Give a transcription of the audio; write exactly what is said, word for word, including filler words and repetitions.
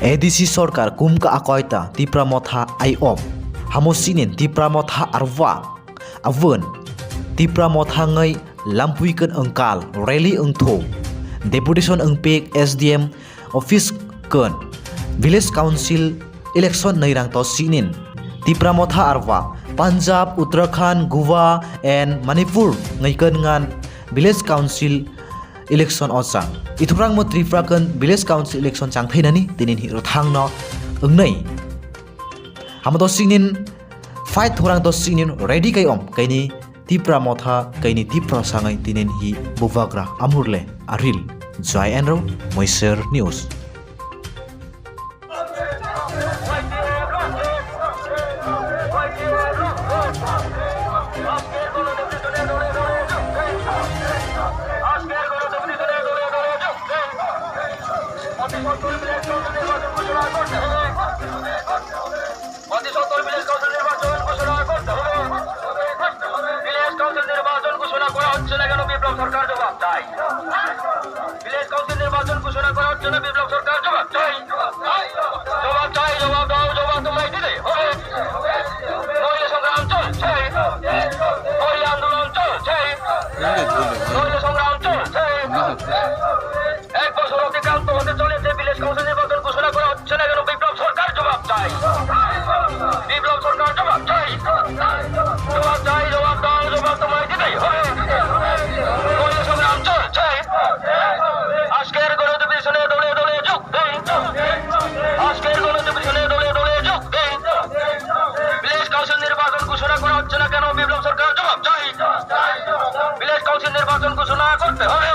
A D C sorkar kumka akoita Tipra Motha aiom. Hamo sinin Tipra Motha arwa. Abun Tipra Motha ngai lampui kan engkal rally engtho. Deputation engpek S D M office kan village council election nairang to sinin. Tipra Motha arwa Punjab, Uttarakhand, Goa and Manipur ngai kan ngan village council election o chang. Ithukrang mo Tripura kan village council election chang thainani tinin hi rothang no wngnai. Hamo to sinin fight thurang to sinin ready kai om kaini Tipra Motha kaini Tipra sangai tinin hi bubagra amurle aril. Joy and Ro, Moiser News. অতি সত্বর village council নির্বাচন ঘোষণা করতে হবে। Village council নির্বাচন ঘোষণা করা হচ্ছে না কেন? বিপ্লব সরকার জবাব চাই। ভিলেজ কাউন্সিল নির্বাচন ঘোষণা করা হচ্ছে না, বিপ্লব সরকার জবাব চাই। জবাব চাই, জবাব দাও, জবাব তোমরা দিতে হবে। নইলে সংগ্রাম চলছে, নইলে আন্দোলন চলছে, নইলে সংগ্রাম চলছে। এক বছর অতিক্রান্ত হতে চলেছে, ভিলেজ কাউন্সিল নির্বাচন ঘোষণা করা হচ্ছে না কেন? বিপ্লব সরকার জবাব চাই, বিপ্লব সরকার জবাব চাই, জবাব চাই, জবাব দাও, জবাব তোমায় দিতেই হবে। নইলে সংগ্রাম চলছে। আজকের গণতন্ত্র পিছনে দলে দলে যোগ দিন, আজকের গণতন্ত্র পিছনে দলে দলে যোগ দিন। ভিলেজ কাউন্সিল নির্বাচন ঘোষণা করা হচ্ছে না কেন? বিপ্লব সরকার জবাব চাই। ভিলেজ কাউন্সিল নির্বাচন ঘোষণা করতে হবে।